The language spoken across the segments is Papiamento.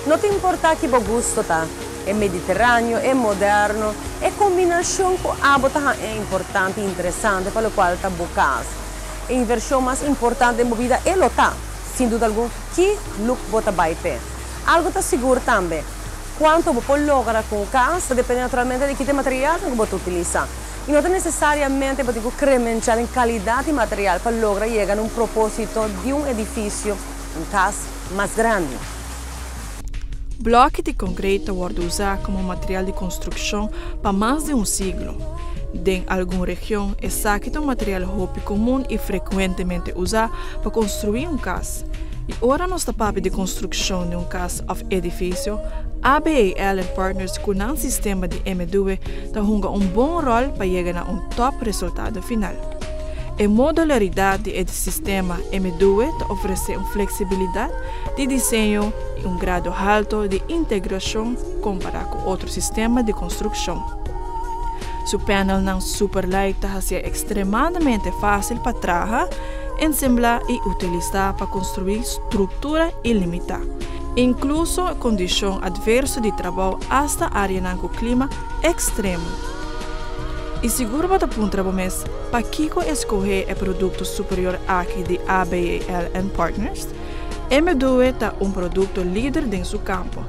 No ta importá ki bo gusto ta, e mediteráneo, e moderno, e kombinashon ku abo ta haña importante i interesante pa lokual ta bo kas. E invershon mas importante den bo bida e lo ta, sin duda algun, ki look bo ta bai p'e. Algu ta sigur tambe, kuantu bo por logra ku un kas ta depende naturalmente di ki ta e materialnan ku bo ta utilisá. I no ta nesesariamente bo tin ku kremenchá den kalidat di material pa logra yega na un propósito di un edifisio, un kas, mas grandi. Blòki di konkret ta wòrdu usá komo material di konstrukshon pa mas di un siglo. Den algun region esaki ta un material hopi komun i frekuentemente usá pa konstruí un kas. I ora nos ta papia di konstrukshon di un kas òf edifisio, ABEL and Partners ku nan sistema di Emedue ta hunga un bon ròl pa yega na un tòp resultado final. E modularidat di e sistema Emedue ta ofresé un fleksibilidat di diseño i un grado halto di integrashon kompará ku otro sistema di konstrukshon. Su panelnan superlight ta hasié ekstremadamente fásil pa traha, ensemblá i utilisá pa konstruí struktura ilimitá, inkluso kondishon atverso di trabou asta áreanan ku klima ekstremo. I sigur bo ta puntra bo mes pakiko eskohé e produkto superior aki di ABEL and Partners? Emedue ta un produkto lider den su kampo.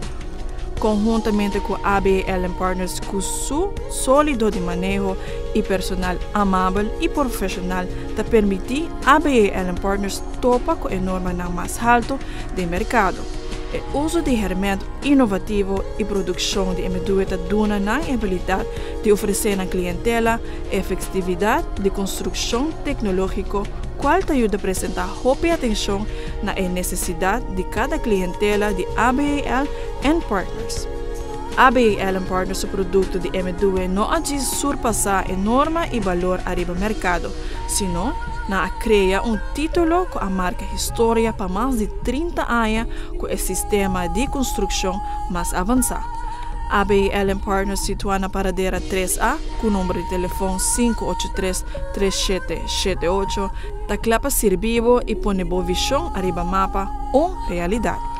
Konhuntamente ku ABEL and Partners ku su sólido di maneho i personal amabel i profeshonal ta permití ABEL and Partners topa ku e normanan mas haltu den merkado. E uso di hèrmènt inovativo i produkshon di Emedue ta duna nan e abilidat di ofresé nan klientela efektividat di konstrukshon teknológiko kual ta yuda presentá hopi atenshon na e nesesidat di kada klientela di ABEL and Partners. ABEL and Partners su produkto di Emedue no a djis surpasá e norma i balor ariba merkado, sino nan a krea un título ku a marka historia pa mas di 30 aña ku e sistema di konstrukshon mas avansá. ABEL and Partners situá na Paradera 3A ku number di telefon 583 3778 ta kla pa sirbi bo i pone bo vishon ariba mapa un realidat.